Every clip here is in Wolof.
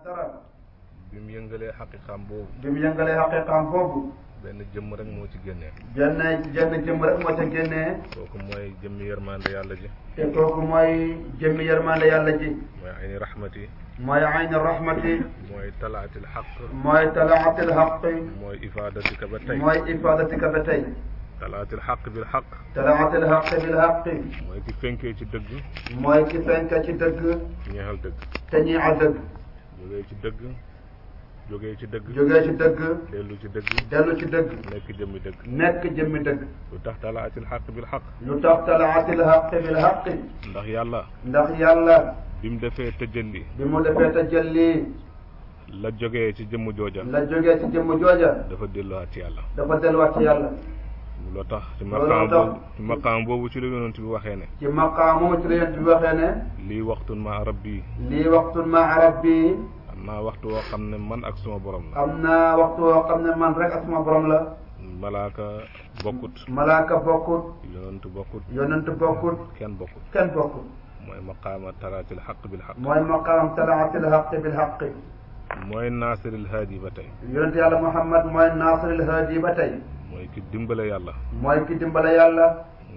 dara. bi mu yëngalee xaqiqaam boobu. bi mu yëngalee xaqiqaam boobu. benn jëmm rek moo ci génnee. jenn jëmm rek moo ca génnee. kooku mooy jëmmi yërmande yàlla ji. te kooku mooy jëmmi yërmande yàlla ji. mooy ayni rahmati. mooy ayni rahmati. mooy talaatil xaq. mooy talaatil xaq. mooy ifaadatika ba tey. mooy ifaadatika ba tey. talaatil xaq bil xaq. talaatil xaq bil xaq. mooy ki fenkee ci dëgg. mooy ki fenk ci dëgg. ñeexal dëgg. te ñeexal dëgg. jógee ci dëgg. jógee ci dëgg. jógee ci dëgg. dellu ci dëgg. dellu ci dëgg. nekk jëmmi dëgg. nekk jëmmi dëgg. lu tax talaatil xaq bil xaq. lu tax talaatil xaq bil xaq. ndax yàlla. ndax yàlla. bi mu defee tëjalli. bi mu defee tajalli. la jógee ci jëmm jooja. la jógee ci jëmm jooja. dafa delluwaat ci yàlla. dafa delluwaat ci yàlla. loo tax ci loolu maqaam boobu ci la yonent bi waxee ne. ci maqaamu ci la yonent bi waxee ne. lii waxtun ma rabbi. lii waxtun ma rabbi. am naa waxtu woo xam ne man ak suma borom la. am naa waxtu woo xam ne man rek ak suma borom la. malaaka bokkut. malaaka bokkut. yonent bokkut. yonent bokkut. kenn bokkut. kenn bokkut. mooy maqaama talaatil xaq bil xaq. mooy maqaam talaatil xaq bil xaq. mooy naasiril haadi ba tey. yonent yàlla Muhammad mooy naasiril haadi ba tey. mooy ki dimbale yàlla. mooy ki dimbale yàlla.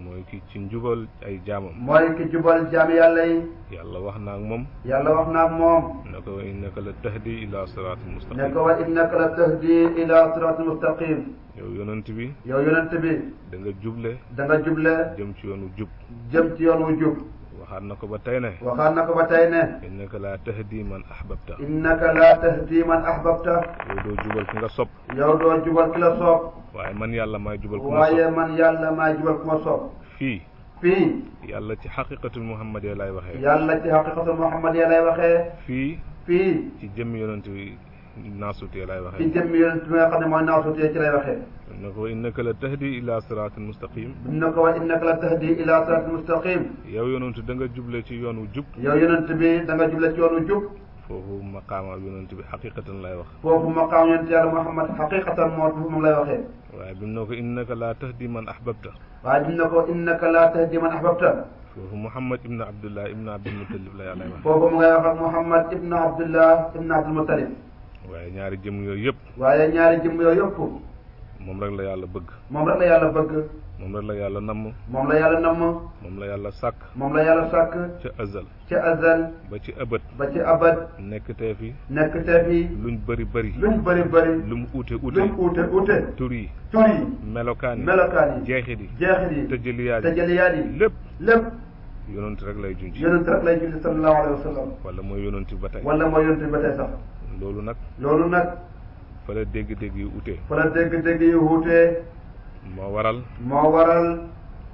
mooy ki ci njubal ay jaamam. mooy ki jubal jaami yàlla yi. yàlla wax na ak moom. yàlla wax na ak moom. ne ko wa innaka la tahdi ila siraatin mustaqim. ne ko wa innaka la tahdi ila siraatin mustaqim. yow yonent bi. yow yonent bi. da nga juble. da nga juble. jëm ci yoonu jub. jëm ci yoon wu jub. waxaat na ko ba tey ne. waxaat na ko ba tey ne. innaka la tahdi man ahbabta. innaka la tahdi man ahbabta. yow doo jubal ki nga sopp. yow doo jubal ki la soob. waaye man yàlla maay jubal ku ma waaye sopp. man yàlla maay jubal ku ma soob. fii. fii. yàlla ci xaqiqatul muhammadiyya lay waxee. yàlla ci xaqiqatul muhammadiyya lay waxee. fii. fii. ci jëmmi yonent bi naasutee lay ci waxee. jëmmi yonent bi nga xam ne mooy naasutee ci lay waxee. ne ko innaka la tahdi ila siraatin mustaqim. ne ko wa innaka la tahdi ila siraatin mustaqim. yow yonent da nga juble ci yoon wu jub. yow yonent bi da nga juble ci yoon wu jub. foofu maqaama yonent bi xaqiqatan lay wax. foofu maqaam yonent yàlla Muhammad xaqiqatan moom lay waxee. waaye bi mu ne ko innaka la tahdi man ahbabta. waaye bi mu ne ko innaka la tahdi man ahbabta. foofu Muhammad ibn Abdullah ibn Abdul Muttalib la yàlla wax. foofu mu ngay wax ak Muhammad ibn Abdullah ibn Abdul Muttalib. waaye ñaari jëm yooyu yëpp. waaye ñaari jëm yooyu yëpp. moom rek la yàlla bëgg. moom rek la yàlla bëgg. moom rek la yàlla namm. moom la yàlla namm. moom la yàlla sàkk. moom la yàlla sàkk. ca azal. ca azal. ba ci ëbët. ba ci abad. nekk tee fi. nekk te fi. luñ bëri bëri. luñ bëri bëri. lu mu uute uute. luñ uute. tur yi. tur yi. melokaan yi. melokaan yi. jeexit yi. jeexit yi. tëjaliyaat yi. tëjaliyaat yi. lépp. lépp. yonent rek lay junj. yonent rek lay julli sallallahu alayhi wa sallam. wala mooy yonent ba tey. wala mooy yonent ba tey sax. loolu nag. loolu nag. fa la dégg-dégg yu ute. fa la dégg-dégg yu wuute. moo waral. moo waral.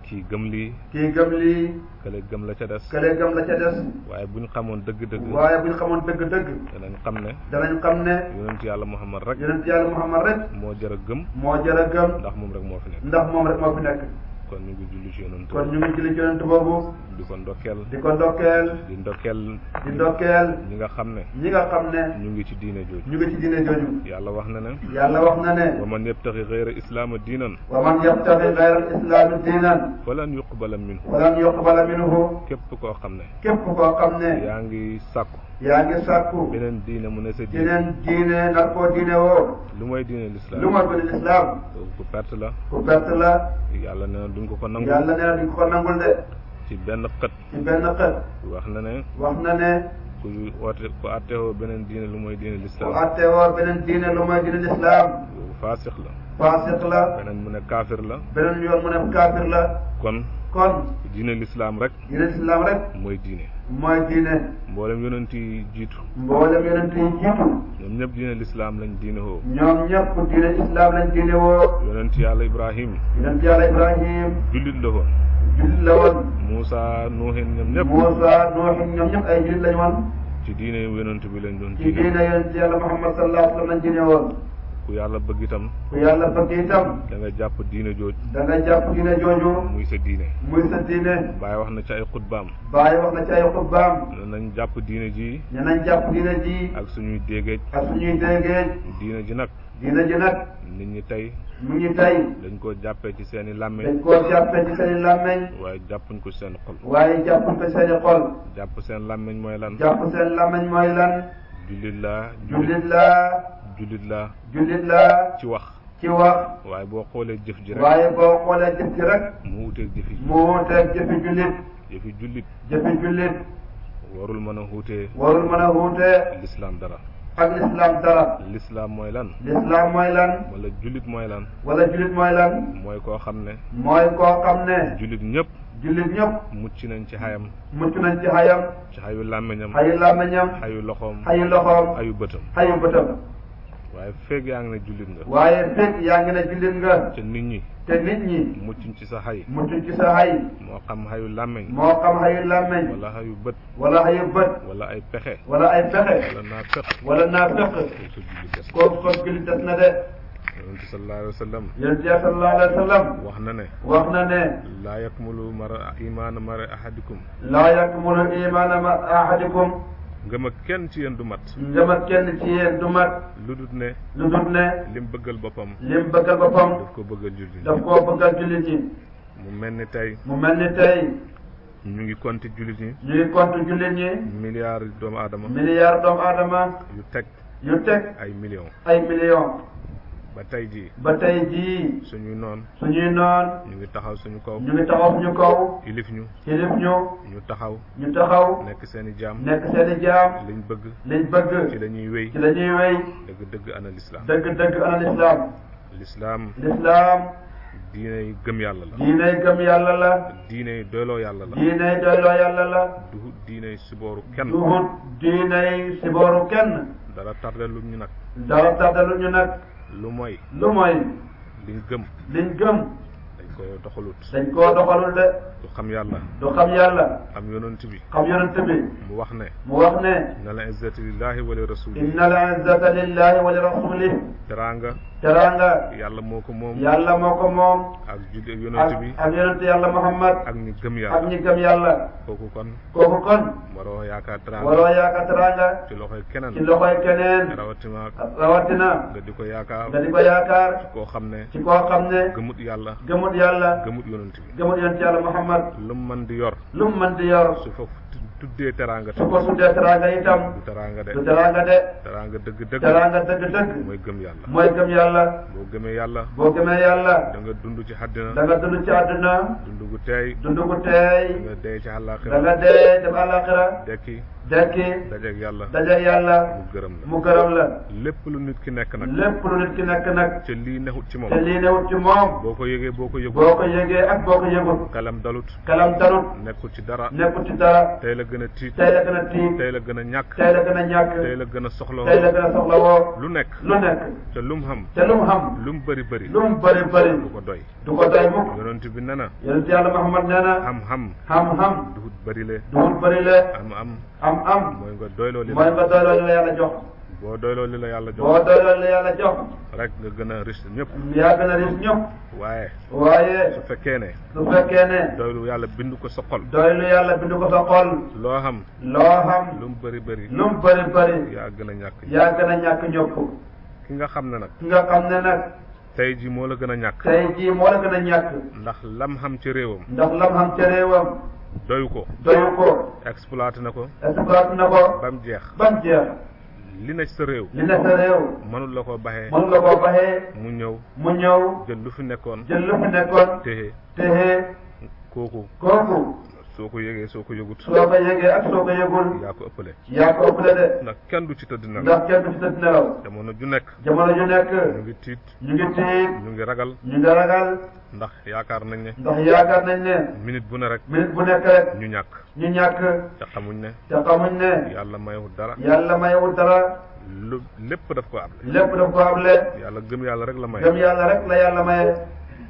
kii gëm lii. kii gëm lii. kële gëm la ca des. kële gëm la ca des. waaye bu ñu xamoon dëgg-dëgg. waaye bu ñu xamoon dëgg-dëgg. danañ xam ne. danañ xam ne. yonent yàlla Muhammad rek. yonent yàlla Muhammad rek. moo jar a gëm. moo jar a gëm. ndax moom rek moo fi nekk. ndax moom rek moo fi nekk. kon ñu ngi julli ci yonent. kon ñu ngi julli ci yonent boobu. di ko ndokkeel. di ko ndokkeel. di ndokkeel. di ndokkeel. ñi nga xam ne. ñi nga xam ne. ñu ngi ci diine jooju. ñu ngi ci diine jooju. yàlla wax na ne. yàlla wax na ne. wa man yabtaxi gayra islaama diinan. wa man yabtaxi gayra al-islaami diinan. falan yuqbala minhu. falan yuqbala minhu. képp koo xam ne. képp koo xam ne. yaa ngi sàkku. yaa ngi sàkku. beneen diine mu ne sa diine. beneen diine nar koo diine woo. lu mooy diine lislaam. lu mooy diine lislaam. ku perte la. ku perte la. yàlla nee na duñ ko nangul. yàlla nee na duñ ko nangul de. ci benn xët. ci benn xët. wax na ne. wax na ne. ku woote ku àtteewoo beneen diine lu mooy diine ku lislaam. àtteewoo beneen diine lu mooy diine lislaam. faasix la. faasiq la. beneen mu ne kaafir la. beneen yoon mu ne kaafir la. kon. kon. diine lislaam rek. diine lislaam rek. mooy diine. mooy diine. mboolem yonent yi jiitu. mboolem yonent yi jiitu. ñoom ñëpp diine lislaam lañ diine woo. ñoom ñëpp diine islaam lañ diine woo. yonent yàlla Ibrahim. yonent yàlla Ibrahim. jullit la woon. jullit la woon. Moussa Nuuhin ñoom ñëpp. Moussa Nuuhin ñoom ñëpp ay jullit lañ woon. ci diine yonent bi lañ doon ci diine yonent yàlla Muhammad sallallahu alayhi wa sallam lañ diine woon. ku yàlla bëgg itam. ku yàlla bëgg itam. da nga jàpp diine jooj. da nga jàpp diine jooju. muy sa diine. muy sa diine. Baay wax na ci ay xutbaam. Baay wax na ci ay xutbaam. ne nañ jàpp diine ji. ne nañ jàpp diine ji. ak suñuy déggéej. ak suñuy déggéej. diine ji nag. diine ji nag. nit ñi tey. mu ngi tey. dañ koo jàppee ci seen i làmmeñ. dañ koo jàppee ci seen i làmmeñ. waaye jàppuñ ko seen xol. waaye jàppuñ ko seen i xol. jàpp seen làmmeñ mooy lan. jàpp seen làmmeñ mooy lan. jullit laa jullit laa jullit laa jullit laa ci wax ci wax waaye boo xoolee jëf ji rek waaye boo xoolee jëf ci rek mu wuteeg jëfi mu wuuteeg jëfi jullit jëfi jullit jëfi jullit warul mën a wuutee warul mën a wuutee lislaam dara ak lislaam dara lislaam mooy lan lislaam mooy lan wala jullit mooy lan wala jullit mooy lan mooy koo xam ne mooy koo xam ne jullit ñëpp jullit ñëpp mucc nañ ci xayam mucc nañ ci xayam ci xayu làmmiñam xayu làmmiñam xayu loxoom xayu loxoom xayu bëtam xayu bëtam waaye feeg yaa ngi ne jullit nga waaye fekk yaa ngi ne jullit nga te nit ñi te nit ñi muccuñ ci sa xay mucc ci sa xay moo xam xayu làmmiñ moo xam xayu làmmiñ wala xayu bët wala xayu bët wala ay pexe wala ay pexe wala naa feq wala naa fekk kooku sa jullit des kooku kon jullit des na de yonent sallallahu alayhi wa sallam yonent bi sallallahu alayhi wa sallam wax na ne wax na ne laa yakmulu mara imaana mara ahadikum laa yakmulu imaana ma ahadikum ngëm ak kenn ci yéen du mat ngëm ak kenn ci yéen du mat lu dut ne lu dul ne lim bëggal boppam lim bëggal boppam daf ko bëggal jullit daf koo bëggal jullit ñi mu mel ni tey mu mel ni tey ñu ngi compter jullit ñi ñu ngi compte jullit ñi milliards doomu aadama milliard doomu aadama yu teg yu teg ay millions ay millions ba tey jii ba tey jii suñuy noon suñuy noon ñu ngi taxaw suñu kaw ñu ngi taxaw suñu kaw ilif ñu xilif ñu ñu taxaw ñu taxaw nekk seeni jaam nekk seeni jaam liñ bëgg liñ bëgg ci la ñuy wéy ci la ñuy wéy dëgg-dëgg ana lislaam dëgg-dëgg ana lislaam lislaam lislaam diiney gëm yàlla la diiney gëm yàlla la diiney doyloo yàlla la diiney doyloo yàlla la du diiney sibooru kenn duhut diiney sibooru kenn dara tardé lu ñu nag dara tàddalu ñu nag lu mooy lu mooy liñ gëm liñ gëm dañ ko doxalut dañ koo doxalul de du xam yàlla du xam yàlla am yonent bi xam yonent bi mu wax ne mu wax ne inna la izzati lillahi wa li rasuli inna al izzata lillahi wa li rasulih teraanga teraanga yàlla moo ko moom yàlla moo ko moom ak julli yonent bi ak yonent yàlla Muhammad ak ñi gëm ak yàlla ñi gëm yàlla kooku kon kooku kon waroo yaakaar teraanga waroo yaakaar teraanga ci loxoy keneen ci loxoy keneen rawatina rawatina nga di ko yaakaar nga di ko yaakaar koo xam ne ci koo xam ne gëmut yàlla gëmut yàlla gëmut yonent bi gëmut yonent yàlla Muhammad lu mu mën di yor lu mu mën di yor su fa tuddee teraanga su ko tuddee teraanga itam du teraanga de du teraanga de teraanga dëgg-dëgg teraanga dëgg-dëgg mooy gëm yàlla mooy gëm yàlla boo gëmee yàlla boo gëmee yàlla da nga dund ci àddina da nga dund ci àdduna dund gu teey dund gu da teey nga dee ci da àllaaxira nga dee dem àllaaxira dekki dekki dajeeg yàlla dajeeg yàlla mu gërëm la mu gërëm la lépp lu nit ki nekk nag lépp lu nit ki nekk nag ca lii nexut ci moom te lii newut ci moom boo ko yëgee boo ko boo yëgul ko yëgee ak boo ko yëgul xelam dalut kalam darut nekkul ci dara nekkul ci dara tey la gën a tiit tey la gën a tiit tey la gën a ñàkk tey la gën a ñàkk tey la gën a soxla tey la gën a soxla woo lu nekk lu nekk te lu mu xam te lu mu xam lu mu bëri bëri lu mu bëri bëri du ko doy du ko doy mukk yonent bi ne na yonent yàlla Muhammad nee na xam-xam xam-xam duhut bëri le duhut bëri le am mooy nga doyloo li nga doyloo li la yàlla jox boo doyloo li la yàlla jox boo doyloo li la yàlla jox rek nga gën a riche ñëpp yaa gën a riis ñëpp waaye waaye su fekkee ne su fekkee ne doylu yàlla bind ko sa xol doylu yàlla bind ko sa xol loo xam loo xam lu mu bëri bëri lu mu bëri bëri yaa gën a ñàkk yaa gën a ñàkk ñëpp ki nga xam ne nag ki nga xam ne nag tey ji moo la gën a ñàkk tey jii moo la gën a ñàkk ndax lam xam ci réewam ndax lam xam ca réewam doyu ko doyu ko exploité na ko exploité na ko ba mu jeex ba mu jeex li na ci sa réew li ne sa réew mënul la ko baxee mënu la koo baxee mu ñëw mu ñëw jël lu fi nekkoon jël lu fi nekkoon téye téye kooku kooku soo ko yëgee soo ko yëgut soo ko yëgee ak soo ko yëgul yaa ko ëppale yaa ko ëppale de ndax kenn du ci tëdd na ndax kenn du ci tëdd nelaw jamono ju nekk jamono ju nekk ñu ngi tiit ñu ngi tiit ñu ngi ragal ñu ngi ragal ndax yaakaar nañ ne ndax yaakaar nañ ne minute bu ne rek minute bu nekk rek ñu ñàkk ñu ñàkk te xamuñ ne te xamuñ ne yàlla mayewul dara yàlla mayewul dara lu lépp daf ko able lépp daf ko able yàlla gëm yàlla rek la maye gëm yàlla rek la yàlla maye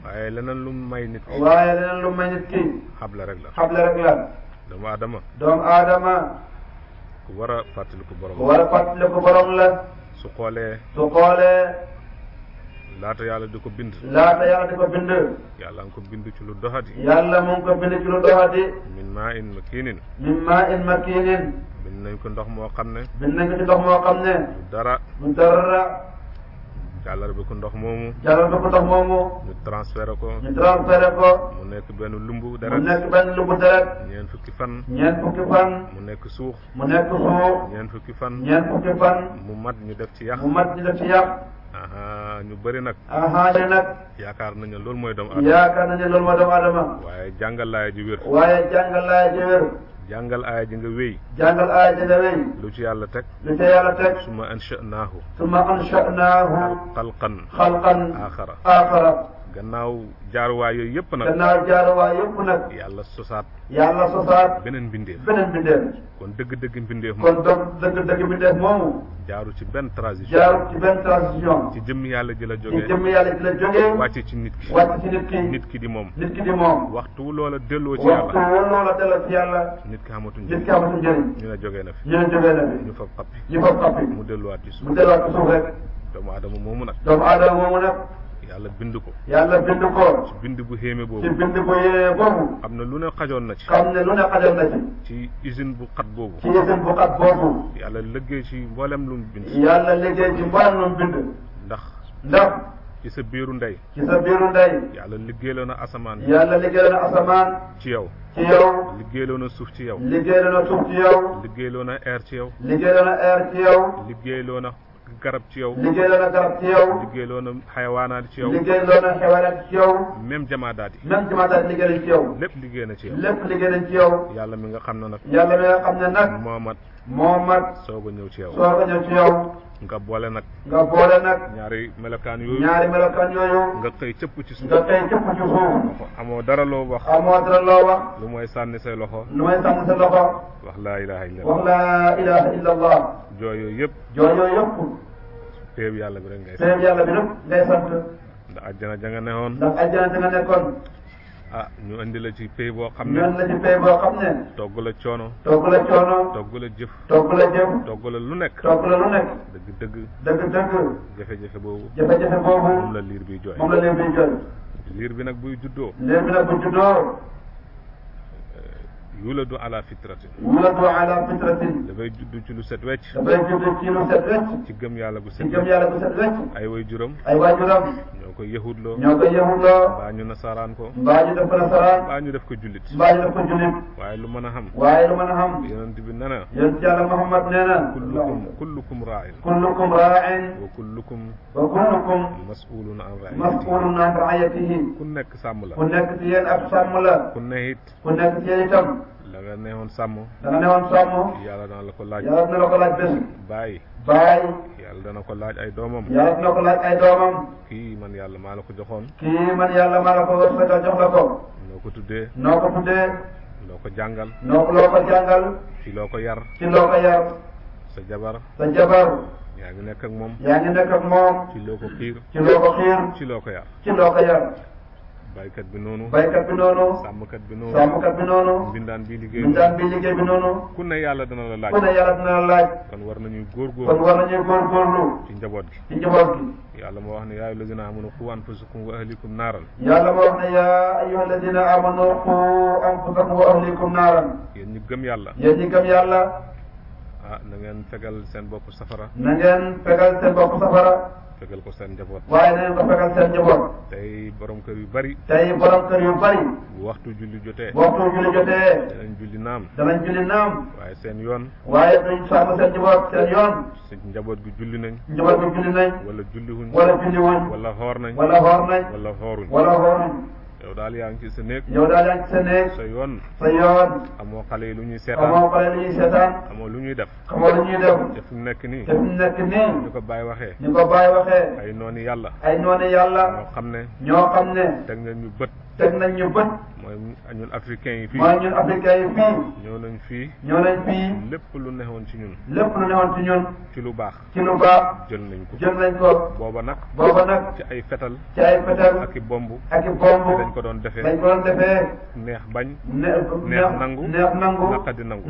waaye leneen lu may nit ki waaye leneen lu may nit ki xable rek la xable rek la doomu aadama doomu aadama ku war a fàttaliku borom ku war a fàttali ko borom la su xoolee su xoolee laata yàlla di ko bind laata yàlla di ko bind yàlla nga ko bind ci lu doxati yàlla mu ngi ko bind ci lu doxati min maa in makiinin min maa in makiinin bind nañ ko ndox moo xam ne bind nañ ko ci ndox moo xam ne du dara du dara jàllar bi ko ndox moomu jàllal ko ndox moomu ñu transféré ko ñu transféré ko mu nekk benn lumbu mu deret nekk benn lumbu deret ñeent fukki fan ñeent fukki fan mu nekk suux mu nekk suuf ñeent fukki fan ñeent fukki fan mu mat ñu def ci yàq mu mat ñu def ci yàq ñu bëri nag ahaane nag yaakaar nañu loolu mooy doomu adama yaakaar nañu loolu mooy doomu adama waaye jàngal laaya ji wér waaye jàngal laaya ji wér jàngal aaya ji nga wéy jàngal aaya ji nga wéy lu ci yàlla teg lu ca yàlla teg summa ansha'naahu summa ansha'naahu xalqan xalqan aaxara aaxara gannaaw jaaruwaay yooyu yëpp nag gannaaw jaaruwaay yëpp nag yàlla sosaat yàlla sosaat beneen mbindeef beneen mbindeef kon dëgg-dëgg mbindeef kon moom dëgg mbindeef moomu jaaru ci benn transition jaaru ci benn transition ci jëmm yàlla ji la ci jógee jëmm yàlla ci la jógee wàcce ci nit ki wàcc ci nit ki nit ki di moom nit ki di moom waxtu loola delloo ci waxtu yàlla woon loola delloo ci yàlla nit ki xamatuñ nit ki amatu njëriñ ñu ne jógee na fi ñu ne jógee na fi ñu fab xappi ñu fab xappi mu delluwaat ci suuf mu delluwaat ci suuf rek doomu aadama moomu nag doomu aadama moomu nag yàlla bind ko yàlla bind ko ci bind bu xéeme ci boobu bind bu yee boobu xam ne lu ne xajoon na ci xam ne lu ne xajal na ci usine bu xat boobu ci usine bu xat boobu yàlla liggéey ci mboolem lu mu bind yàlla liggéey ci mboolem lu mu bind ndax ci sa biiru ndey ci sa biiru ndey yàlla liggéeyloo na asamaan yàlla liggéey na asamaan ci yow ci yow liggéeyloo na suuf ci yow liggéey na suuf ci yow liggéeyloo na air ci yow liggéey na air ci yow liggéeyloo na garab ci yow liggéey na garab ci yow liggéeyloo na xayawaanaat ci yow liggéey na xewaanaat ci yow même jamaadaat yi même jamaataat liggéey na ci yow lépp liggéey na ci yow lépp liggéey na ci yow yàlla mi nga xam ne nag yàlla mi nga xam ne nag moo mat soog a ñëw ci yow soog a ñëw ci yow nga boole nag nga boole nag ñaari melokaan yooyu ñaari melokaan yooyu nga xëy cëpp ci suuf nga xëy cëpp ci suuf amoo dara loo wax amoo dara loo wax lu mooy sànni say loxo lu may sànni sa loxo wax laa ilaha illa wax laa ilaha illa allah jooy yooyu yëpp jooy yooyu yëpp péeb yàlla bi rek ngay péeb yàlla bi nag ngay sant ndax àjjana ja nga newoon ndax àjjana ja nga nekkoon ñu indi la ci pay boo xam ñoon ne la ci pay boo xam ne togg la coono togg la coono togg la jëf togg la jëf togg la lu nekk togg la lu nekk dëgg jafe-jafe boobu jafe-jafe boobu moom la liir bi jooy moom la liir bi jooy liir bi nag buy juddoo liir bi nag bu juddoo yuladu ala fitratin yuladu ala fitratin dafay juddu ci lu set wecc dafay juddu ci lu set wecc ci gëm yàlla gu set ci gëm yàlla gu set wecc ay way juram ay waajuram ñoo ko yahudloo ñoo ko yahudloo mbaa ñu nasaraan ko mbaa ñu def ko nasaraan mbaa ñu def ko jullit mbaa ñu def ko jullit waaye lu mën a xam waaye lu mën a xam yonent bi nee na yonent yàlla Muhammad nee na kullukum raa'in kullukum raa'in wa kullukum mas'ulun an mas'ulun an ra'iyatihi ku nekk sàmm la ku nekk ci yéen ab sàmm la ku ne it ku nekk ci yéen itam la nga neexoon sàmm da nga newoon sàmm yàlla dana la ko laaj yàlla dina la ko laaj bés bàyyi yàlla dana ko laaj ay doomam yàlla dina ko laaj ay doomam kii man yàlla maa la ko joxoon kii man yàlla maa la ko wërsëgal jox la ko noo ko tuddee noo ko tuddee loo ko jàngal loo ko jàngal ci loo ko yar ci loo ko yar sa jabar yaa ngi nekk ak moom ci loo ko xiir ci loo ko xiir ci loo ko yar ci loo ko yar baykat bi noonu sàmmkat bi noonu mbindaan bi liggéey bi noonu ku ne yàlla dina la laaj kon war nañuy góorgóorlu ci njaboot gi yàlla moo wax ne yaa ayyuhal lazina amanu qu anfusakum wa ahlikum naaran yàlla moo wax ne yaa ayyuhal lazina amanu qu anfusakum wa ahlikum naaran yéen ñi gëm yàlla na ngeen fegal seen bopp safara fegal ko seen njaboot waaye na ngeen ko fegal seen njaboot tey borom kër yu bari bu waxtu julli jotee danañ julli naam waaye seen yoon waaye duñ sàmm seen yoon seen njaboot gi julli nañ wala julliwuñ wala xoor nañ wala xooruñ yow daal yaa ngi ci sa néeg sa yoon amoo xale yi lu ñuy seetaan amoo lu ñuy def te fu mu nekk nii ñu ko bàyyi waxee ay nooni yàlla ñoo xam ne teg nañ ñu bët mooy ñun africains yi fii ñëw nañ fii lépp lu neexoon ci ñun ci lu baax jël nañ ko booba nag ci ay fetal ak i bomb dañ ko doon defee neex bañ neex nangu naqadi nangu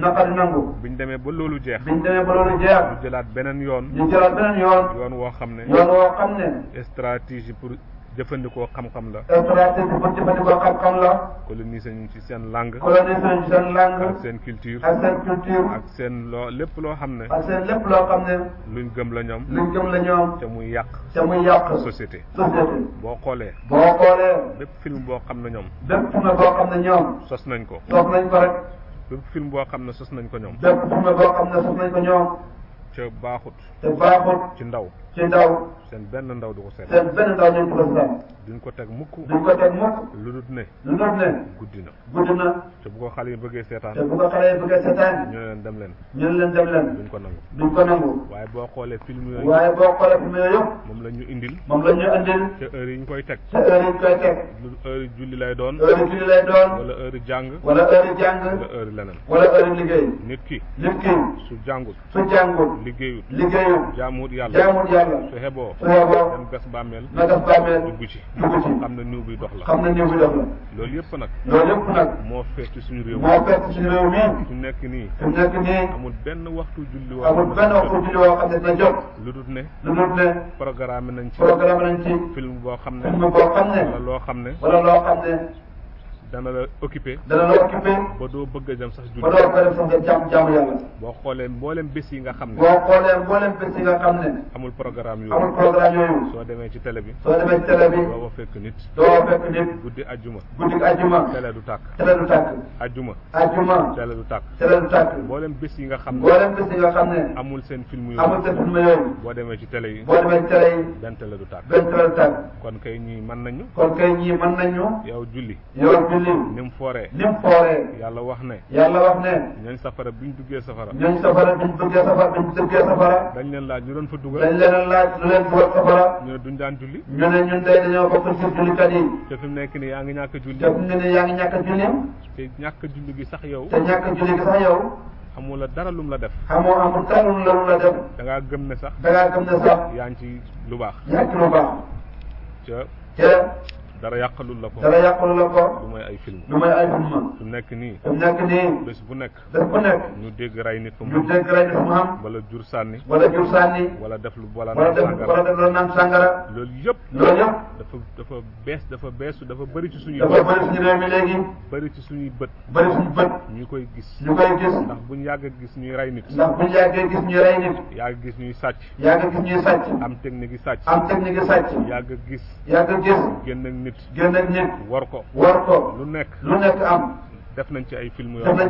biñ demee ba loolu jeex ñu jëlaat beneen yoon woo xam ne stratégie pour jëfandikoo xam-xam la. stratégie bu jëfandikoo xam-xam la. coloniser ñu ci seen langue. coloniser ñu seen langue. ak seen culture. ak seen culture. ak seen lépp loo xam ne. ak seen lépp loo xam ne. luñ gëm la ñoom. luñ gëm la ñoom. te muy yàq. te muy yàq. société. boo xoolee. bépp film boo xam ne ñoom. bépp film boo xam ne ñoom. sos nañ ko. sos nañ ko rek. bépp film boo xam ne sos nañ ko ñoom. bépp film boo xam ne sos nañ ko ñoom. te baaxut. ci ndaw. seen benn ndaw du ko seet. seen benn ndaw ñu ko seet. duñ ko teg mukk. lu dul ne. guddi na. te bu ko xale yi bëggee seetaan. ñu leen dem leen. duñ ko nangu. waaye boo xoolee film yooyu. moom la ñu indil. te heure yi ñu koy teg. heure julli lay doon. wala heure jàng. wala heure leneen. liggéey. nit ki. su jàngut. liggéeyut. jaamuwut yàlla. su xeboo. dem gas bàmmeel. dugg ci. xam na niw bi dox la. loolu yëpp nag. moo fees ci suñu réew mi. su nekk nii. amul benn waxtu julli woo xam ne dina jot. lu dul ne. programme nañ ci. film boo xam ne. wala loo xam ne. dana la occupé. ba doo bëgg a dem sax julli. jaamu yàlla. boo xoolee mboolem bés yi nga xam ne. amul programme yooyu. soo demee ci télé bi. doo fekk nit. guddi ajjuma. télé du tàkk. ajjuma. télé du tàkk. mboolem bés yi nga xam ne. amul seen film yooyu. boo demee ci télé yi. benn télé du tàkk. kon kay ñii mën nañu. yow julli. ni mu fooree. yàlla wax ne. ñooñ safara bi ñu duggee safara. dañ leen laaj ñu doon fa dugal. lu leen dugal safara. ñu ne duñ daan julli. ñu ne ñun tey dañoo bokk ci jullikat yi. te fi mu nekk nii yaa ngi ñàkk a julli. te ñàkk a julli gi sax yow. amul dara lum la def. amul dara lum la def. da ngaa gëm ne sax. yaa ngi ci lu baax. dara yàqalul la ko. lu may ay film. su nekk nii. bés bu nekk. ñu dégg rey nit fu mu am. wala jur sànni. wala def lu naan sàngara. loolu yëpp. dafa bëri ci suñuy. réew mi léegi. bëri ci suñuy bët. ñu koy gis. ndax buñ yàgg gis ñuy rey nit. yàgg gis ñuy sàcc. am technique yi sàcc. yàgg gis. génn ak nit. war ko. lu nekk am. def nañ ci ay film yoo xam ne.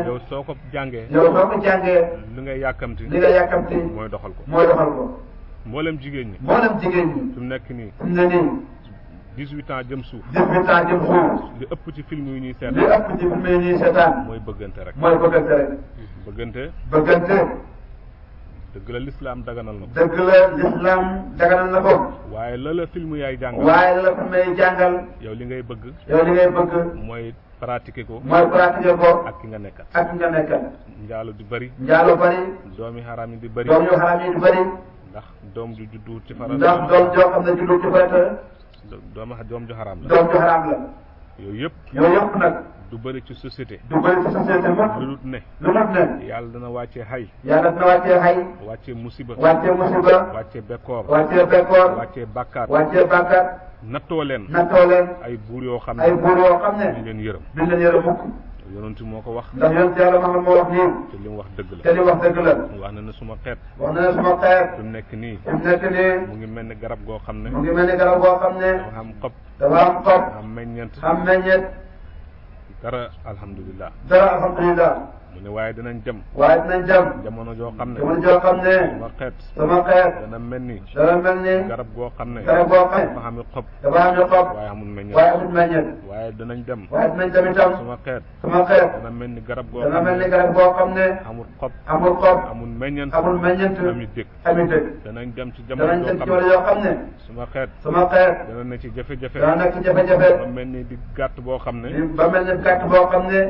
yow soo ko jàngee. li ngay yàkkamti. mooy doxal ko. mboolem jigéen ñi. su nekk nii. 18 ans jëm suuf. li ëpp ci film yi ñuy seetaan. mooy bëggante rek. bëggante. dëgg la lislaam daganal na ko. waaye la film yaay jàngal. yow li ngay bëgg. mooy pratiquer ko. ak ki nga nekkal. njaalo di bëri. doomi xaraam yi di bëri. ndax doom ju juddu ci farata. doom joo xam ne juddu ci farata. doom ju xaraam la. yooyu yëpp nag. du bëri ci société. moom. lu dul ne. yàlla dana wàccee xay. wàccee musiba. wàccee bekkoor. wàccee bàkkaar. nattoo leen. ay buur yoo xam ne. duñ leen yërëm. mukk. yonent moo ko wax. ndax yonent yàlla Muhammad moo wax nii. te li mu wax dëgg la. wax na ne suma xeet. fi mu nekk nii. mu ngi mel ni garab goo xam ne. dafa am xob. am meññeent. dara alhamdulilah. mu ne waaye dinañ dem. jamono joo xam ne. sama xeet. dana mel ni. garab goo xam ne. dafa am xob. waaye amul meññeet. waaye danañ dem. itam. sama xeet. dana mel ni garab goo xam ne. amul xob. amul meññeent. ami dëkk. danañ dem ci jamono joo xam ne. sama xeet. dana ne ci jafe-jafe. ba mel ni di gàtt boo xam ne.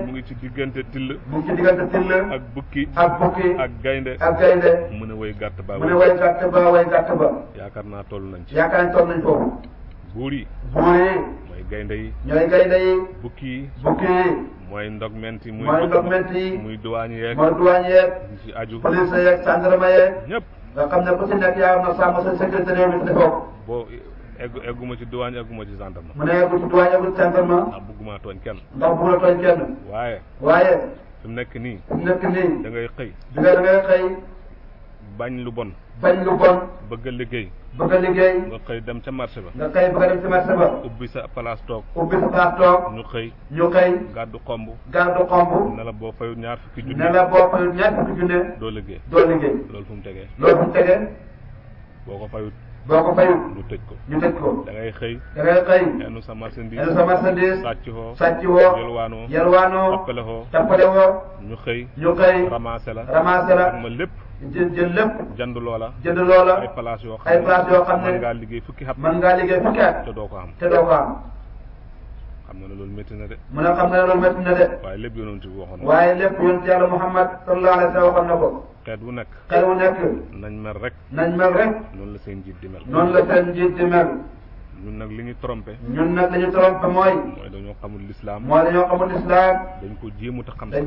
mu ngi ci diggante till. ak bukki. ak gaynde. mu ne way gàtt ba. yaakaar naa toll nañ ci. foofu. buur yi. mooy gaynde yi. bukki yi. mooy ndogment yi. muy duwaañ yeeg. ci aju. police yeeg gendarme yeeg. ñëpp. nga xam ne ku ci nekk yaa am na sàmm sa sécurité réew mi defoo. egguma ci douane egguma ci gendarme. mu ne eggu ci douane eggu ci gendarme. ndax bëgguma tooñ kenn. ndax bëggula tooñ kenn. waaye. fi mu nekk nii. da ngay xëy. da ngay xëy. bañ lu bon. bëgg a liggéey. nga xëy dem ca marché ba. ubbi sa place toog. ñu xëy. gàddu xomb. ne la boo fayul ñaar fukki junne. doo liggéey. loolu fu mu tegee. boo ko fayut. ñu tëj ko. da ngay xëy. enu sa marchandise. sàcc woo. yelwaanoo. tappale woo. ñu xëy. ramassé la. ak ma lépp. jël lépp. jënd loola. ay place yoo xam ne. mën ngaa liggéey fukki at. te doo ko am. xam nga ne loolu métti na de. waaye lépp yonent bi waxoon na. waaye lépp yonent Yàlla Muhammad sallallahu alayhi wa sallam waxoon na ko. xeet wu nekk. nañ mel rek. noonu la seen njiit di mel. ñun nag li ñu trompé. mooy dañoo xamul lislaam. dañ ko jéemut a xam sax.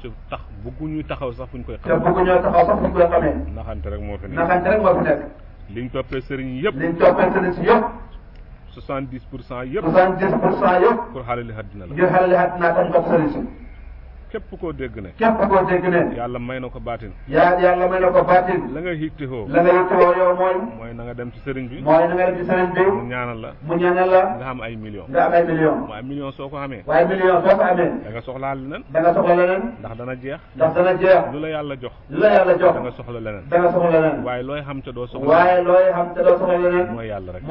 ci tax bëgguñu taxaw sax fu ñu koy xamee. naxante rek moo fi nekk. liñ toppee sëriñ yëpp. 70% yëpp. pour xalali àddina la. képp koo dégg ne. yàlla may na ko baatin. la nga yittewoo. yow mooy na nga dem ci sëriñ bi. mu ñaanal la. nga am ay millions. waaye millions soo ko xamee. da nga soxlaa leneen. ndax dana jeex. lu la yàlla jox. da nga soxla leneen. waaye looy xam te doo soxla. leneen. mooy yàlla rek.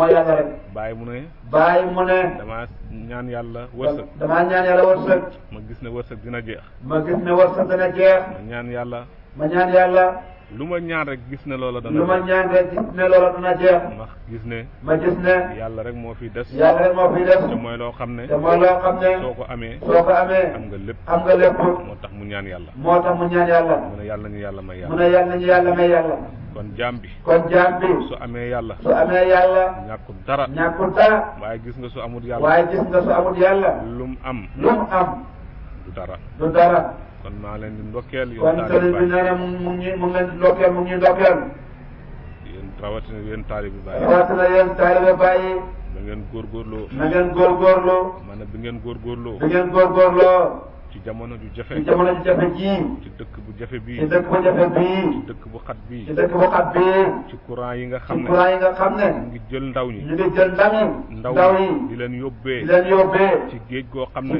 bàyyi mu ne. damaa ñaan yàlla wërsëg. ma gis ne wërsëg dina jeex. ma ñaan yàlla. lu ma ñaan rek gis ne loola dana jeex. ma gis ne. yàlla rek moo fi des. te mooy loo xam ne. soo ko amee. am nga lépp. moo tax mu ñaan yàlla. mu ne yàlla nañu yàlla may yàlla. kon jaam bi. su amee yàlla. ñàkkul dara. waaye gis nga su amul yàlla. lu mu am. du dara. kon maa leen di ndokkeel. kon sëriñ bi nee na mu ngi leen di ndokkeel. yéen rawatina yéen taalibe Baay. na ngeen góorgóorloo. ma ne bi ngeen góorgóorloo. ci jamono ju jafe. ji. ci dëkk bu jafe bii. ci dëkk bu xat bii. ci courant yi nga xam ne. ñu ngi jël ndaw ñi. ndaw yi di leen yóbbee. ci géej goo xam ne.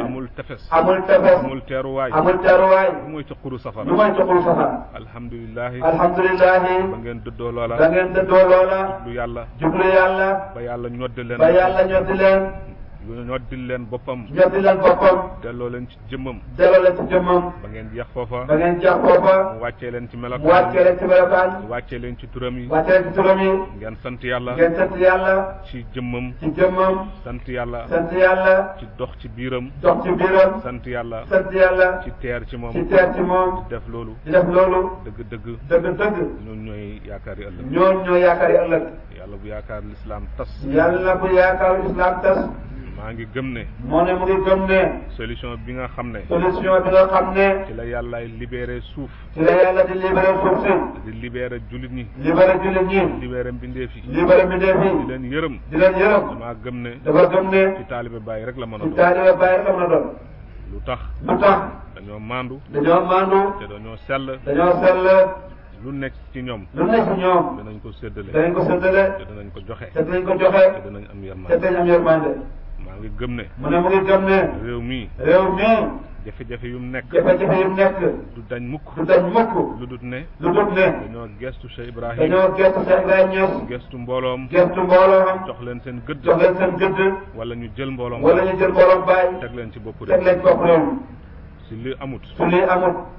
amul tefes. amul teeruwaay. lu mooy ca xuru safara. alhamdulilah. ba ngeen dëddoo loola. jublu yàlla. ba yàlla ñoddi leen. lu ñoddil leen boppam. delloo leen ci jëmmam. ba ngeen jeex foofa. mu wàccee leen ci melokaan. wàccee leen ci turam yi. ngeen sant yàlla. ci jëmmam. sant yàlla. ci dox ci biiram. sant yàlla. ci teer ci moom. di def loolu. dëgg. ñoom ñooy yaakaari ëllëg. yàlla bu yaakaar lislaam tas. maa ngi gëm ne. mu ngi gëm ne. solution bi nga xam ne. ci la yàllaay libéré suuf. di libéré jullit ñi. libéré mbindeef yi. di leen yërëm. damaa gëm ne. ci taalibe Baay rek la mën a doon. lu tax. dañoo maandu. te dañoo sell. lu nekk ci ñoom. danañ ko séddale. te danañ ko joxe. te danañ am yërmande. maa ngi gëm ne. mu ngi gëm ne. réew mi. jafe-jafe yu mu nekk. du dañ mukk. lu dut ne. dañoo gestu Cheikh Ibrahim. gestu mbooloom. jox leen seen gëdd. wala ñu jël mbooloom. Baay. teg leen ci bopp réew. si li amut.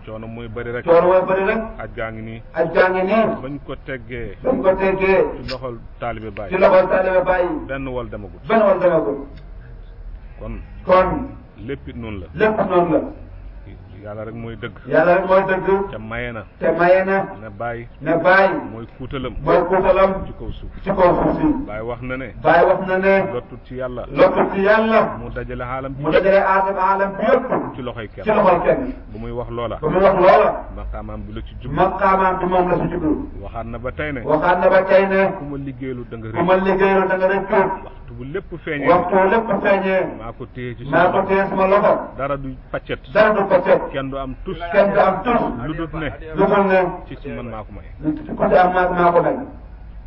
coono mooy bëri rek. aj gaa ngi nii. bañ ko teggee. ci loxol taalibe Baay. benn wol demagut. kon. lépp it noonu la. yàlla rek mooy dëgg. yàlla rek mooy dëgg. te maye na. te maye na. ne bàyyi. ne bàyyi. mooy kuutalam. mooy kuutalam. ci kaw suuf. ci kaw suuf si. bàyyi wax na ne. bàyyi wax na ne. lottut ci yàlla. lottut ci yàlla. mu dajale aalam bi. mu dajale aalam bi yëpp. ci loxoy kenn. ci loxoy kenn. bu muy wax loola. bu muy wax loola. maqaamaam bi la ci jublu. maqaamaam bi moom la ci jublu. waxaat na ba tey ne. waxaat na ba tey ne. ku ma liggéeylu da nga rëcc. ku ma liggéeylu da nga rëcc. waxtu bu lépp feeñee. waxtu bu lépp feeñee. maa ko téye ci maa ko téye sama loxo. dara du paccet. dara du paccet. kenn du am tus. kenn du am tus. lu dul ne. lu dul ne. ci man maa ko may. ku ci am maa ko may.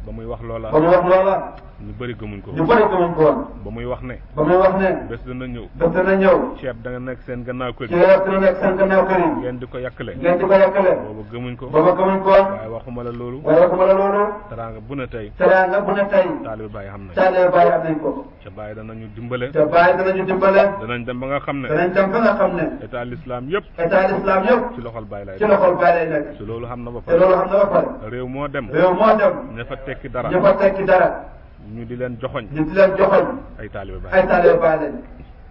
ba muy wax loola. ba muy wax loola. ñu bëri gëmuñ ko. ñu bëri gëmuñ ko woon. ba muy wax ne. ba muy wax ne. bés dana ñëw. bés dana ñëw. ceeb da nga nekk seen gannaaw kër yi. ceeb dana nekk seen gannaaw kër yi. ngeen di ko yàkkale. ngeen di ko yàkkale. booba gëmuñ ko. booba gëmuñ ko woon. waaye waxuma la loolu. waaye waxuma la loolu. teraanga bu ne tey. teraanga bu ne tey. taalibe Baay xam nañ. taalibe Baay am nañ ko. te Baay danañu dimbale. te Baay danañu dimbale. danañ dem ba nga xam ne. danañ dem ba nga xam ne. état l'islam yëpp. état l'islam yëpp. ci loxol Baay lay ci loxol Baay lay nekk. te loolu xam na ba te pare. loolu xam na ba pare. réew moo dem. réew moo dem. ña fa tekki dara. ñu fa tekki dara. ñu di leen joxoñ. ñu di leen joxoñ. ay taalibe Baay. ay taalibe Baay lañ.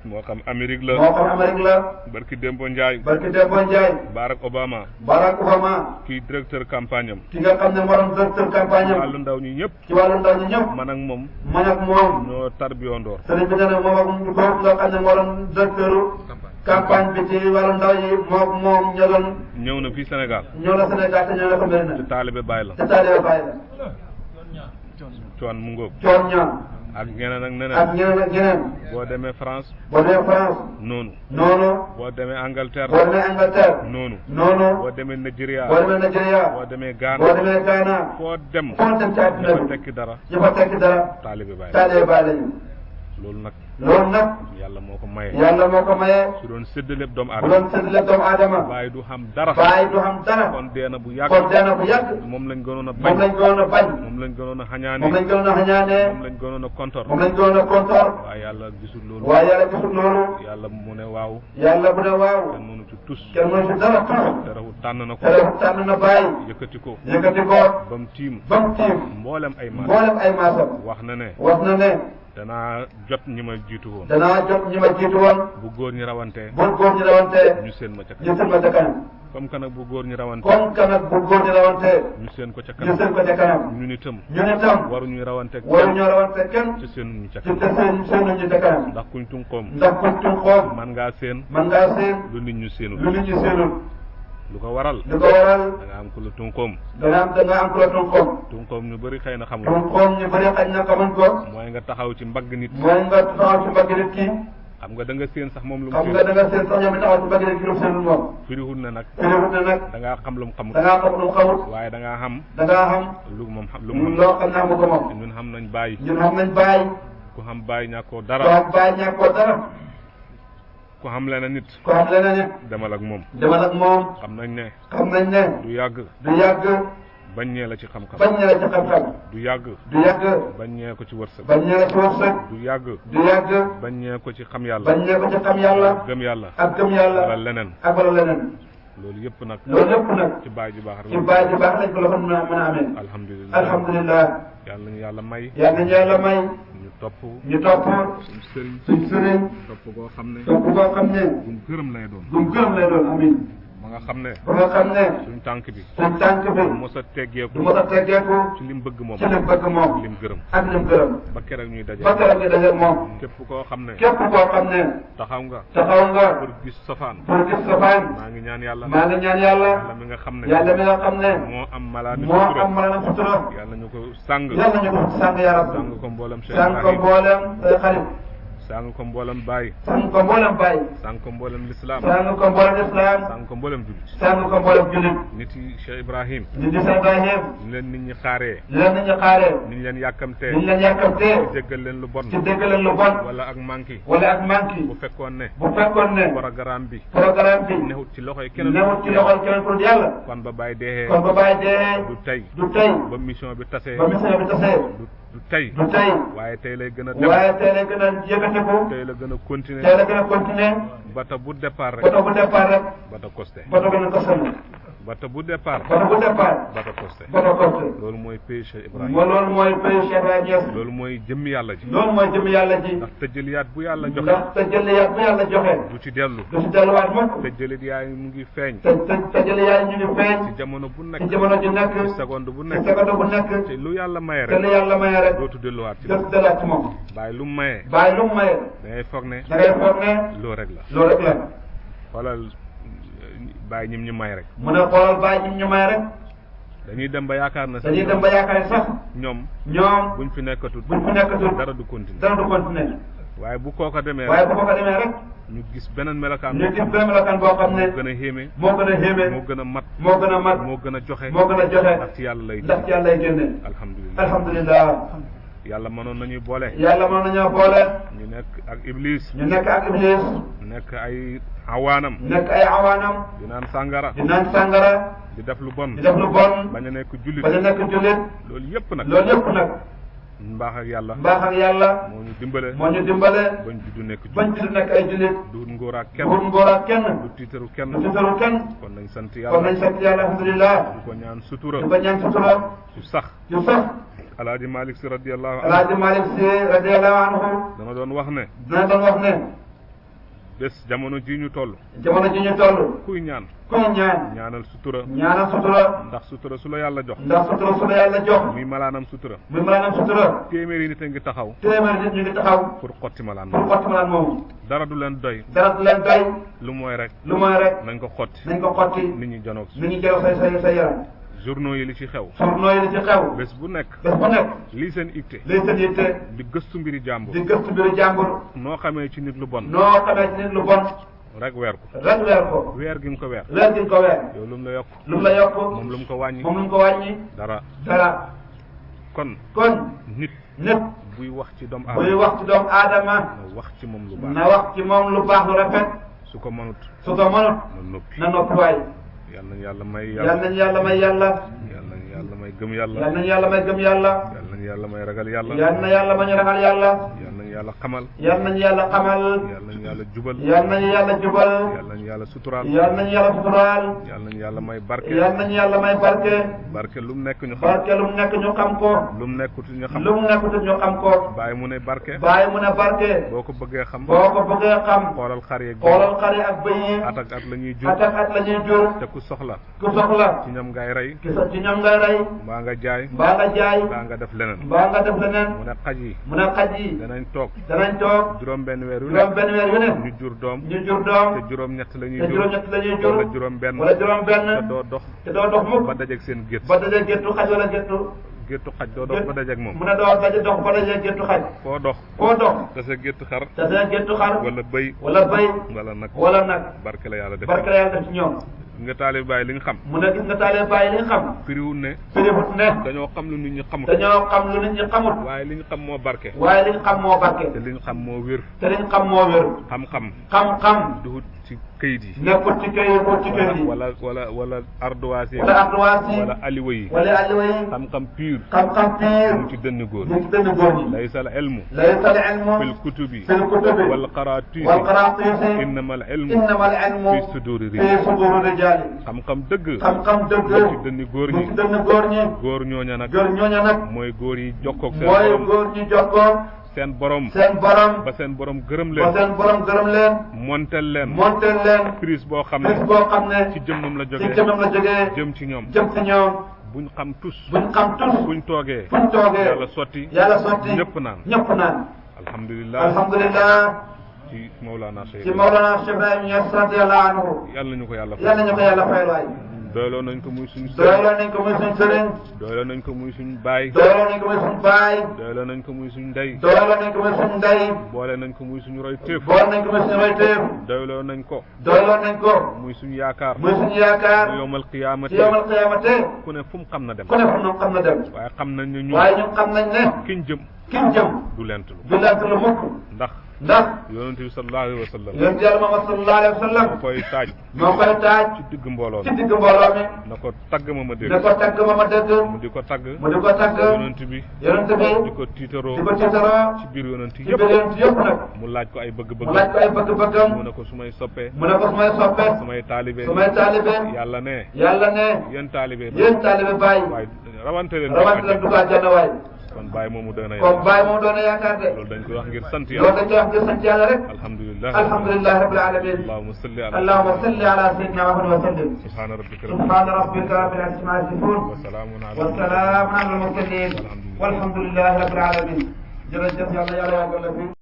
moo xam Amérique la. moo xam Amérique la. barki Dembo Ndiaye. barki Dembo Ndiaye. Barack Obama. Barack Obama. kii directeur campagne am. ki nga xam ne moo doon directeur campagne am. wàllu ndaw ñi ñëpp. ci wàllu ndaw ñi ñëpp. man ak moom. man ak moom. ñoo tarbiyoondoor. sëriñ bi nee na moom ak ñu ko nga xam ne moo doon directeur campagne bi ci wàllu ndaw yi moom ñoo doon. ñëw na fii Sénégal. ñëw na Sénégal te ñëw na ko mel na. te taalibe Baay la. te taalibe Baay la. coon mu ngóob. coon ñoom. ak ñeneen ak neneen. ak ñeneen ak ñeneen. boo demee France. boo demee France. noonu. noonu. boo demee Angleterre. boo demee Angleterre. noonu. noonu. boo demee Nigeria. boo demee Nigeria. boo demee Ghana. boo demee Ghana. foo dem. foo dem ci àdduna ñu fa bi. tekki dara. ñu fa tekki dara. taalibe Baay la. taalibe Baay lañu. loolu nag. loolu nag. yàlla moo ko maye. yàlla moo ko maye. su doon séddale doomu bu aadama. doon séddale doomu aadama. Baay du xam dara. Baay du xam dara. kon dee na bu yàgg. kon dee na bu yàgg. moom lañ gënoon a bañ. moom lañ gënoon a bañ. moom lañ gënoon a xañaane. moom lañ gënoon a xañaanee. moom lañ gënoon a kontor. moom lañ gënoon a kontor. waaye yàlla gisul loolu. waaye yàlla gisul loolu. yàlla mu ne waaw. yàlla bu ne waaw. kenn mënu ci tus. kenn mënu ci dara tus. terewul tànn na ko. terewul tànn na Baay. yëkkati ko. yëkkati ko. ba mu tiim. ba mu tiim. mboolem ay maas. mboolem ay maasam. wax na ne. wax na ne. danaa jot ñi ma jiitu woon. danaa jot ñi ma jiitu woon. bu góor ñi rawantee. bu góor ñi rawantee. ñu seen ma ca ñu kanam. seen ma ca kanam. comme que nag bu góor ñi rawantee. comme que nag bu góor ñi rawantee. ñu seen ko ca ñu kanam. seen ko ca kanam. ñun itam. ñun itam. waruñuy rawante. waruñoo rawante kenn. ci seen ñu ca ci te kanam. seen ñu ca kanam. ndax kuñ tunqoom. ndax kuñ tunqoom. man ngaa seen. man ngaa seen. lu nit ñu seenul. lu nit ñi seenul. lu ko waral. lu ko waral. da nga am ku la tunqoom. da nga am ku la tunqoom. tunqoom ñu bëri xëy na xamul. tunqoom ñu bëri xañ na xamuñ ko. mooy nga taxaw ci mbagg nit. mooy nga taxaw ci mbagg nit ki. xam nga da nga seen sax moom lu mu xam nga da nga seen sax ñoom taxaw ci mbagg nit ki lu seenul moom. firiwul na nag. firiwul na nag. da ngaa xam lu mu xamul. da ngaa xam lu mu xamul. waaye da ngaa xam. da ngaa xam. lu moom xam lu mu xam. loo xam ne xamu ko moom. ñun xam nañ bàyyi. ñun xam nañ Baay. ku xam bàyyi ñàkkoo ku dara. xam Baay ñàkkoo dara. ku xam leneen nit. ku xam leneen nit. demal ak moom. demal ak moom. xam nañ ne. xam nañ ne. du yàgg. du yàgg. bañ ñee la ci xam-xam. bañ ñee la ci xam-xam. du yàgg. du yàgg. bañ ñee ko ci wërsëg. bañ ñee la ci wërsëg. du yàgg. du yàgg. bañ ñee ko ci xam yàlla. bañ ñee ko ci xam yàlla. gëm yàlla. ak gëm yàlla. wala leneen. ak wala leneen. loolu yëpp nag. loolu lépp nag. ci baay ju baax rek. ci Baay ju baax lañ ko la ko mën a amee. alhamdulilah. alhamdulilah. yàlla nañu yàlla may. yàlla nañu yàlla may. ñu topp. ñu topp. suñ sëriñ. suñ sëriñ. topp koo xam ne. topp koo xam ne. gum gërëm lay doon. gum gërëm lay doon amiin. ba nga xam ne. ba nga xam ne. suñ tànk bi. suñ tànk bi. du mos a teggeeku. du mos a teggeeku. ci lim bëgg moom. ci lim bëgg moom. lim gërëm. ak lim gërëm. ba keroog ñuy daje. ba keroog ñu daje moom. képp koo xam ne. képp koo xam ne. taxaw nga. taxaw nga. pour gis safaan. pour gis safaan. maa ngi ñaan yàlla. maa ngi ñaan yàlla. yàlla mi nga xam ne. yàlla mi nga xam ne. moo am malaani moo sutura. am maanaam sutura. yàlla ñu ko sàng. yàlla ñu ko sàng yaram. sàng ko mboolem Cheikh sàng ko Ibrahim. mboolem say xarit. sàng ko mboolem Baye. sàng ko mboolem Baay. sàng ko mboolem lislaam. sàng ko mboolem islam. sàng ko mboolem jullit. sàng ko mboolem jullit. nit yi Cheikh Ibrahim. ñu di Cheikh Ibrahim. ñu leen nit ñi xaaree. leen nit ñi xaaree. ni ñu leen yàkkamtee. ñu leen yàkkamtee. ci déggal leen lu bon. ci dégg leen lu bon. wala ak manki. wala ak manki. bu fekkoon ne. bu fekkoon ne. programme bi. programme bi. newut ci loxoy keneen. newut ci loxol keneen pour yàlla. kon ba Baye dee. kon ba Baay dee. du tey. du tey. ba mission bi tasee. ba mission bi tasee. du tey. du tey. waaye tey lay gën a dem. waaye tey lay gën a yëkkatiku. tey la gën a continuer. tey la gën a continuer. bata bu départ rek. bato bu départ rek. bata costé. bato gën a ko sonn. bata bu départ. bata bu départ. bata costé. bata costé. loolu mooy pays Cheikh Ibrahima. loolu mooy pays Cheikh Ibrahima. loolu mooy jëmmi yàlla ji. loolu mooy jëmmi yàlla ji. ndax tëjëliyaat bu yàlla joxe. ndax tëjëliyaat bu yàlla joxe. du ci dellu. du ci delluwaat mukk. tëjëliyaat mu ngi feeñ. tëjëliyaat ñu ngi feeñ. ci jamono bu nekk. ci jamono ji nekk. ci seconde bu nekk. ci seconde bu nekk. te lu yàlla maye te rek. lu yàlla maye rek. dootu delluwaat ci dootu delluwaat ci moom. bàyyi lu mu maye. bàyyi lu mu maye. da ngay foog ne. da ngay foog ne. loolu rek la. loolu rek la. xoolal bàyyi ñim ñu may rek. mu ne xoolal bàyyi ñim ñu may rek. dañuy dem ba yaakaar na sax. dañuy dem ba yaakaar sax. ñoom. buñ fi nekkatul. dara du continuer. dara du continuer. waaye bu kooka demee rek. waaye bu kooka demee rek. ñu gis beneen melokaan. ñu gis beneen melokaan boo xam ne. moo gën a xéeme. moo gën a xéeme. moo gën a mat. moo gën a mat. moo gën a joxe. moo gën a joxe. ndax ci yàlla lay. ndax ci yàlla lay génne. alhamdulilah alhamdulilah. yàlla mënoon nañuy boole. yàlla mënoon nañoo boole. ñu nekk ak iblis. ñu nekk ak iblis. nekk ay awaanam. nekk ay awaanam. di naan sàngara. di naan sàngara. di def lu bon. di def lu bon. bañ a nekk jullit. bañ a nekk jullit. loolu yëpp nag. loolu yëpp nag. mbaax ak yàlla. mbaax ak yàlla. moo ñu dimbale. moo ñu dimbale. bañ juddu nekk jullit. bañ juddu nekk ay jullit. du ngóor ak kenn. du ngóor ak kenn. du tiitaru kenn. du tiitaru kenn. kon nañ sant yàlla. kon nañ sant yàlla alhamdulilah. di ko ñaan sutura. di ko ñaan sutura. su sax. su sax. Alaaji Malick Si radiyallahu anhu. Alaaji Malick Si radiyallahu anhu. dana doon wax ne. dana doon wax ne. bés jamono ji ñu toll. jamono ji ñu toll. kuy ñaan. kuy ñaan. ñaanal sutura. ñaanal sutura. ndax sutura su la yàlla jox. ndax sutura su la yàlla jox. muy malaanam sutura. muy malaanam sutura. téeméeri nit a ngi taxaw. téeméeri nit ñu ngi taxaw. pour xotti malaan pour xotti malaan moomu. dara du leen doy. dara du leen doy. lu mooy rek. lu mooy rek. nañ ko xotti. nañ ko xotti. nit ñi janoog nit ñi janoog sa yaram. journaux yi li ci xew. journaux yi li ci xew. bés bu nekk. bés bu nekk. lii seen itte. lii seen itte. di gëstu mbiri jàmbur. di gëstu mbiri jàmbur. noo xamee ci nit lu bon. noo xamee ci nit lu bon. rek weer ko. rek weer ko. weer gi nga ko weer. weer gi nga ko weer. yow lu mu la yokk. lu mu la yokk. moom lu mu ko wàññi. moom lu mu ko wàññi. dara. dara. kon. nit. buy wax ci doomu aadama. buy wax ci doomu aadama. na wax ci moom lu baax. na wax ci moom lu baax lu rafet. su ko mënut. na noppi. na noppi waay. yal nañu yàlla may yàlla. yal nañu yàlla may yàlla. yal nañu yàlla may gëm yàlla. yal nañu yàlla may gëm yàlla. yal nañu yàlla may ragal yàlla. yal na yàlla may ragal yàlla. yal nañu yàlla xamal. yal nañu yàlla xamal. yal nañu yàlla jubal. yal nañu yàlla jubal. yal nañu yàlla suturaal. yal nañu yàlla suturaal. yal nañu yàlla may barke. yal nañu yàlla may barke. barke lu mu nekk ñu xam. barke lu mu nekk ñu xam ko. lu mu nekkut ñu xam. lu mu nekkut ñu xam ko. bàyyi mu ne barke. bàyyi mu ne barke. boo ko bëggee xam. boo ko bëggee xam. xoolal xar yeeg. xoolal xar yi ak bëy yi. at ak at la ñuy jur. at ak at la ñuy jur. te ku soxla. ku soxla. ci ñoom ngay rey. ci ñoom ngay rey. mbaa nga jaay. mbaa nga jaay. mbaa nga def leneen. mbaa nga def leneen. mu ne xaj yi. mu ne xaj yi. danañ toog. danañ toog. juróom benn weer yu ne. juróom benn weer yu ne. ñu jur doom. ñu jur doom. te juróom ñett la ñuy te jur. juróom ñett la ñuy jur. wala juróom benn. wala juróom benn. te doo dox. te doo dox mukk. ba dajeeg seen gétt. ba dajeeg géttu xaj wala géttu. géttu xaj doo dox ba dajeeg moom. mu ne doo daje dox ba dajeeg géttu xaj. foo dox. foo dox. te sa géttu xar. te sa géttu xar. wala bëy. wala bëy. wala nag. wala nag. barke la yàlla def. barke la yàlla def ci ñoom. nga taale bàyyi li nga xam. mu ne gis nga taale bàyyi li nga xam. firiwut ne. firiwut ne. dañoo xam lu nit ñi xamut. dañoo xam lu nit ñi xamut. waaye li ñu xam moo barke. waaye li ñu xam moo barke. te li ñu xam moo wér. te li ñu xam moo wér. xam-xam. xam-xam. duhut ci këyit yi. nekkul ci këyit ko ci këyit yi. wala ardoise yi. wala ardoise yi. wala aliwa yi. wala aliwa yi. xam-xam pur. xam-xam pur. mu ci dënn góor. mu ci dënn góor ñi. laysa al ilmu. laysa al ilmu. fil kutubi. fil kutubi. wal qaraatisi. wal qaraatisi. innama al ilmu. innama al ilmu. fi suduri rijal. fi suduri rijal. xam-xam dëgg. xam-xam dëgg. mu ci dënn góor ñi. mu ci dënn góor ñi. góor ñooña nag. góor ñooña nag. mooy góor yi jokkoog seen mooy borom. góor ñi jokkoo. seen borom. seen borom. ba seen borom gërëm ba leen. seen borom gërëm leen. montel leen. montel leen. prise boo xam prise ne. boo xam ne. ci jëmmam la ci jógee. jëmmam la jógee. jëm ci ñoom. jëm ci ñoom. buñ xam tus. buñ xam tus. buñ toogee. buñ toogee. yàlla sotti. yàlla sotti. ñëpp naan. ñëpp naan. alhamdulilah. alhamdulilah. ci Mawlana Cheikh. ci Mawlana Cheikh Ibrahima Niass radiyallahu anhu. yàlla nañu ko yàlla fay. yàlla nañu ko yàlla fayal waay. doyloo nañ ko muy suñu sëriñ. doyloo nañ ko muy suñu sëriñ. doyloo nañ ko muy suñu baay. doyloo nañ ko muy suñu baay. doyloo nañ ko muy suñu ndey. doyloo nañ ko muy suñu ndey. boole nañ ko muy suñu roy téef. boole nañ ko muy suñu roy téef. doyloo nañ ko. doyloo nañ ko. muy suñu yaakaar. muy suñu yaakaar. ci yowmal qiyaamate. ci yowmal qiyaamate. ku ne fu mu xam na dem. ku ne fu mu xam na dem. waaye xam nañ ne ñun. waaye ñun xam nañ ne. kiñ jëm. kiñ jëm. du lent lu. du lent lu mukk. ndax ndax yonent bi sallallahu alayhi wa sallam yonent yàlla Muhammad sallallahu alayhi wa sallam moo koy taaj ci digg mbooloo ci digg mbooloo mi na ko tagg ma dégg na ko tagg ma dégg mu di ko tagg yonent bi di ko tiitaroo ci biir yonent yëpp nag mu laaj ko ay bëgg-bëggam mu ne ko su may soppee sumay taalibe yàlla ne yéen taalibe Baay waaye rawante leen du ko àjjana waay kon Baay moomu doon na yaakaar de loolu dañ koy wax ngir sant yàlla rek alhamdulilah rabbil alamin allahumma salli ala sayyidina Muhammad wa sallim subhana rabbika rabbil izzati amma yasifun wa salamun ala al mursalin walhamdulillahi rabbil alamin jërëjëf yàlla yàggal la fi